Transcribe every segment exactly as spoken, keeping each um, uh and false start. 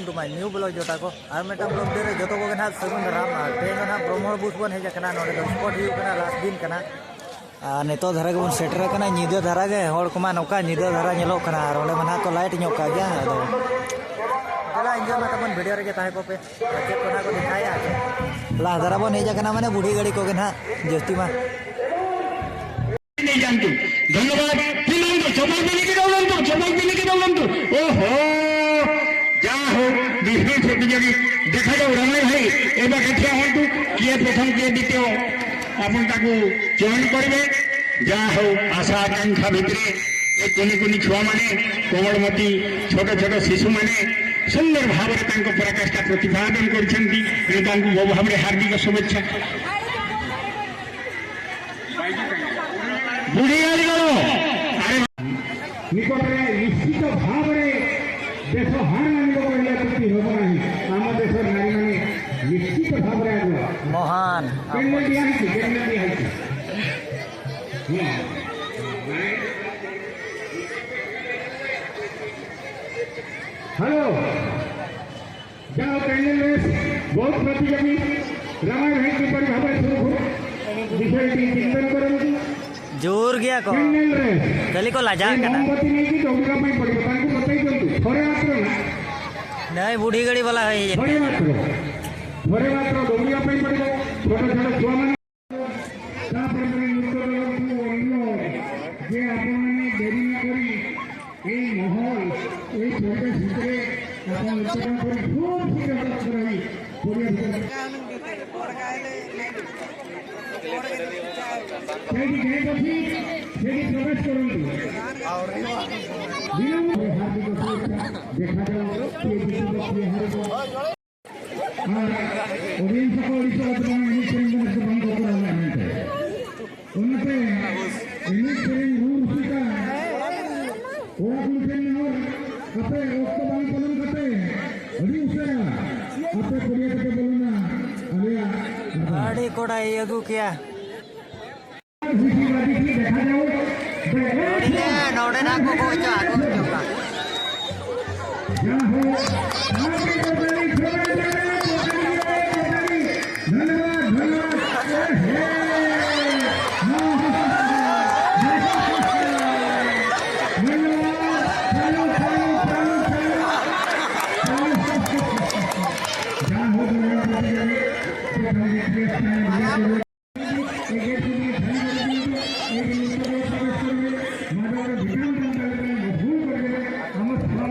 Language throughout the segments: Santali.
ᱴᱩᱢᱟ ᱱᱤᱭᱩ ᱵᱞᱚᱜ ᱡᱚᱴᱟ ᱠᱚ, ᱟᱨ ᱢᱤᱫᱴᱟᱝ ᱵᱞᱚᱜ ᱰᱮ ᱨᱮ ᱡᱚᱛᱚ ᱠᱚᱜᱮ ᱱᱟᱦᱟᱜ ᱥᱟᱹᱜᱩᱱ ᱫᱟᱨᱟᱢ᱾ ᱟᱨ ᱛᱮᱦᱮᱧ ᱫᱚ ᱱᱟᱦᱟᱜ ᱵᱨᱚᱦᱢᱚ ᱵᱩᱛᱷ ᱵᱚᱱ ᱦᱮᱡ ᱟᱠᱟᱱᱟ᱾ ᱱᱚᱰᱮ ᱫᱚ ᱥᱯᱚᱴ ᱦᱩᱭᱩᱜ ᱠᱟᱱᱟ, ᱞᱟᱥᱴ ᱫᱤᱱ ᱠᱟᱱᱟ᱾ ᱟᱨ ᱱᱤᱛᱚᱜ ᱫᱷᱟᱨᱟ ᱜᱮᱵᱚᱱ ᱥᱮᱴᱮᱨ ᱟᱠᱟᱱᱟ, ᱧᱤᱫᱟᱹ ᱫᱷᱟᱨᱟ ᱜᱮ ᱦᱚᱲ ᱠᱚᱢᱟ ᱱᱚᱝᱠᱟ ᱧᱤᱫᱟᱹ ᱫᱷᱟᱨᱟ ᱧᱮᱞᱚᱜ ᱠᱟᱱᱟ᱾ ᱟᱨ ᱚᱸᱰᱮ ᱢᱟ ᱱᱟᱦᱟᱜ ᱠᱚ ᱞᱟᱭᱤᱴ ᱧᱚᱜ ᱠᱟᱜ ᱜᱮᱭᱟ᱾ ᱟᱫᱚ ᱫᱮᱞᱟ, ᱮᱱᱡᱚᱭ ᱢᱟ ᱛᱟᱵᱚᱱ, ᱵᱷᱤᱰᱤᱭᱳ ᱨᱮᱜᱮ ᱛᱟᱦᱮᱸ ᱠᱚᱜ ᱯᱮ᱾ ᱟᱨ ᱪᱮᱫ ᱠᱚ ᱱᱟᱦᱟᱜ ᱠᱚ ᱫᱮᱠᱷᱟᱭᱮᱫᱼᱟ, ᱪᱮᱫ ᱞᱟᱥ ᱫᱷᱟᱨᱟ ᱵᱚᱱ ᱦᱮᱡ ᱟᱠᱟᱱᱟ, ᱢᱟᱱᱮ ᱵᱩᱰᱷᱤ ᱜᱟᱹᱰᱤ ᱠᱚᱜᱮ ᱱᱟᱦᱟᱜ ᱡᱟᱹᱥᱛᱤ ᱢᱟ᱾ ନେଇଯାଆନ୍ତୁ। ଧନ୍ୟବାଦ। ପିଲାଙ୍କୁ ଚପଲ ପିନ୍ଧିକି ଦୌଡ଼ନ୍ତୁ, ଚପଲ ପିନ୍ଧିକି ଦୌଡ଼ନ୍ତୁ। ଓହୋ, ଯାହା ହଉ, ବିଶେଷ ପ୍ରତିଯୋଗୀ। ଦେଖାଯାଉ ରମେଶ ଭାଇ, ଏବେ ଏଠି ହୁଅନ୍ତୁ, କିଏ ପ୍ରଥମ କିଏ ଦ୍ୱିତୀୟ, ଆପଣ ତାକୁ ଚୟନ କରିବେ। ଯାହା ହଉ, ଆଶା ଆକାଂକ୍ଷା ଭିତରେ ଏ କୁନି କୁନି ଛୁଆମାନେ, କୋମଳମତି ଛୋଟ ଛୋଟ ଶିଶୁମାନେ ସୁନ୍ଦର ଭାବରେ ତାଙ୍କ ପରାକାଷ୍ଠା ପ୍ରତିପାଦନ କରିଛନ୍ତି। ତେଣୁ ତାଙ୍କୁ ବହୁ ଭାବରେ ହାର୍ଦ୍ଦିକ ଶୁଭେଚ୍ଛା। ବୁଢ଼ୀ ଗାଡ଼ି ଗଲ। ଆରେ ନିକଟରେ ନିଶ୍ଚିତ ଭାବରେ ଦେଶ ହାର ମାନିବ କହିଲେ ତ୍ରୁଟି ହେବ ନାହିଁ। ଆମ ଦେଶର ନାରୀମାନେ ନିଶ୍ଚିତ ଭାବରେ ଆଗୁଆ। ମହାନ। କେନ୍ନେ ଦିଆ ହେଇଛି, କେନ୍ନେ ଦିଆ ହେଇଛି। ହୁଁ। ହ୍ୟାଲୋ। ଯାହା ହଉ, କ୍ୟାଣ୍ଡେଲ ରେସ୍ ବହୁତ ପ୍ରତିଯୋଗୀ। ରାମାୟଣ ଭାଇ କିପରି ଭାବରେ ସୁରୁଖୁରୁ ବିଷୟଟି ଚିନ୍ତନ କରନ୍ତୁ। ଜୋର ଗିଆ କହ। Candle race. ଖାଲି କହ, ଲାଜା ଏ କାଟା। ମହମବତୀ ନେଇକି ଦୌଡ଼ିବା ପାଇଁ ପଡ଼ିବ। ତାଙ୍କୁ ବତେଇ ଦିଅନ୍ତୁ। ଥରେ ମାତ୍ର ନା। ନାଇଁ, ବୁଢ଼ୀ ଗାଡ଼ି ବାଲା ହେଇଯାଇଛି। ଥରେ ମାତ୍ର। ଥରେ ମାତ୍ର ଦୌଡ଼ିବା ପାଇଁ ପଡ଼ିବ। ଛୋଟ ଛୋଟ ଛୁଆମାନେ। ତାପରେ ପୁଣି ନୃତ୍ୟ ଦଳକୁ ଅନୁରୋଧ ଯେ ଆପଣମାନେ ଡେରି ନ କରି ଏଇ ମାହୋଲ, ଏଇ ପରିବେଶ ଭିତରେ ଆପଣ ନୃତ୍ୟ କରି ଖୁବ୍ ଶୀଘ୍ର ରହି ପଡ଼ିଆ ଭିତରେ ସେଇଠି ଗେଟ୍ ଅଛି, ସେଇଠି ପ୍ରବେଶ କରନ୍ତୁ। ବିଳମ୍ବ ହାର୍ଦ୍ଦିକ ଶୁଭେଚ୍ଛା। ଦେଖାଯାଉ କିଏ ଜିତିବ, କିଏ ହାରିବ। ᱟᱨ ᱚᱰᱤᱭᱮᱱᱥ ᱠᱚ ᱟᱹᱰᱤ ᱥᱚᱦᱚᱡ ᱵᱟᱝ ᱮᱱᱮᱡ ᱥᱮᱨᱮᱧ ᱫᱚ ᱵᱟᱝ ᱠᱚ ᱠᱚᱨᱟᱣ ᱞᱮᱫᱟ ᱢᱮᱱᱛᱮ᱾ ᱚᱱᱟᱛᱮ ᱮᱱᱮᱡ ᱥᱮᱨᱮᱧ ᱨᱩ ᱨᱩᱥᱤᱠᱟ ᱠᱚᱲᱟ ᱠᱩᱲᱤ ᱴᱷᱮᱱ ᱱᱮᱦᱚᱨ, ᱟᱯᱮ ᱚᱠᱛᱚ ᱵᱟᱝ ᱯᱟᱞᱚᱱ ᱠᱟᱛᱮ ᱟᱹᱰᱤ ᱩᱥᱟᱹᱨᱟ ᱟᱯᱮ ᱯᱚᱨᱤᱭᱟ ᱛᱮᱯᱮ ᱵᱚᱞᱚᱱᱟ ᱟᱞᱮᱭᱟᱜ ᱟᱰᱮ ᱠᱚᱲᱟᱭ ᱟᱹᱜᱩ ᱠᱮᱭᱟ᱾ ᱱᱚᱰᱮ, ᱱᱚᱰᱮᱱᱟᱜ ᱠᱚᱠᱚ ᱚᱪᱚᱜ ᱟᱠᱚ ᱚᱪᱚᱜ ᱠᱟᱜ᱾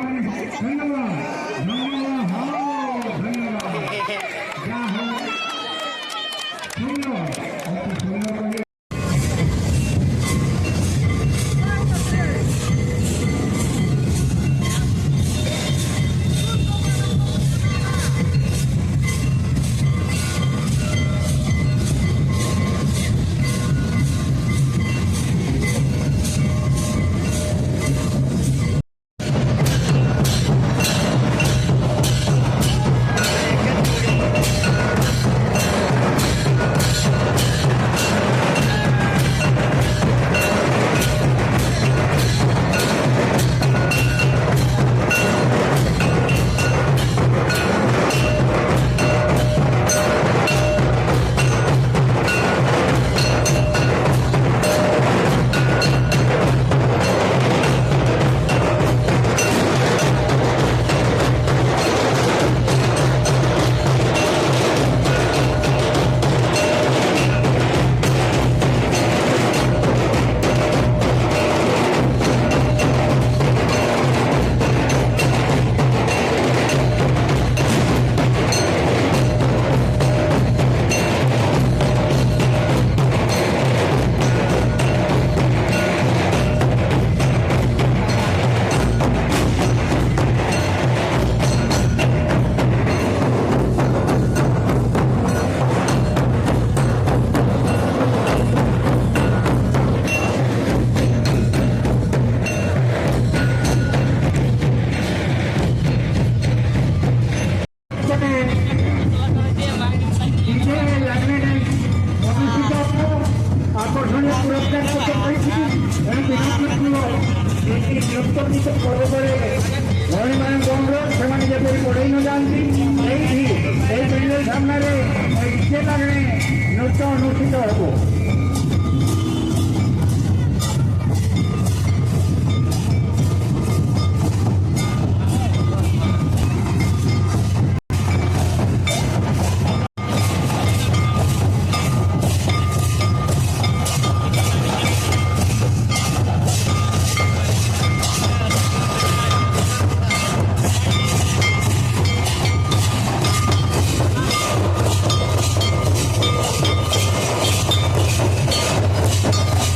धन्यवाद, धन्यवाद, हाँ, धन्यवाद। जय हो। सुंदर, अति सुंदर। ᱤᱧ ᱴᱷᱮᱱ ᱞᱟᱜᱽᱲᱮ ᱮᱱᱮᱡ ᱚᱱᱩᱥᱴᱷᱤᱛᱚ ᱟᱠᱚ ᱟᱠᱚᱨᱥᱚᱱᱤᱭᱚ ᱯᱩᱨᱚᱥᱠᱟᱨ ᱠᱚ ᱮᱢ ᱠᱷᱟᱹᱛᱤᱨ ᱮᱢ ᱵᱤᱱᱟᱣ ᱠᱮᱫ ᱠᱚᱣᱟ᱾ ᱮᱠᱴᱤ ᱱᱚᱛᱛᱚ ᱱᱤᱛᱚᱜ ᱯᱚᱨᱵᱚ ᱠᱚᱨᱮ ᱢᱚᱬᱮ ᱢᱟᱨᱟᱝ ᱜᱚᱢ ᱨᱮ ସେମାନେ ଯେପରି ବଢ଼େଇ ନ ଯାଆନ୍ତି, ଏଇଠି ଏଇ ପେଣ୍ଡାଲ ସାମ୍ନାରେ ଡିଜେ ଲାଗ୍ରେ ନୃତ୍ୟ ଅନୁଷ୍ଠିତ ହେବ।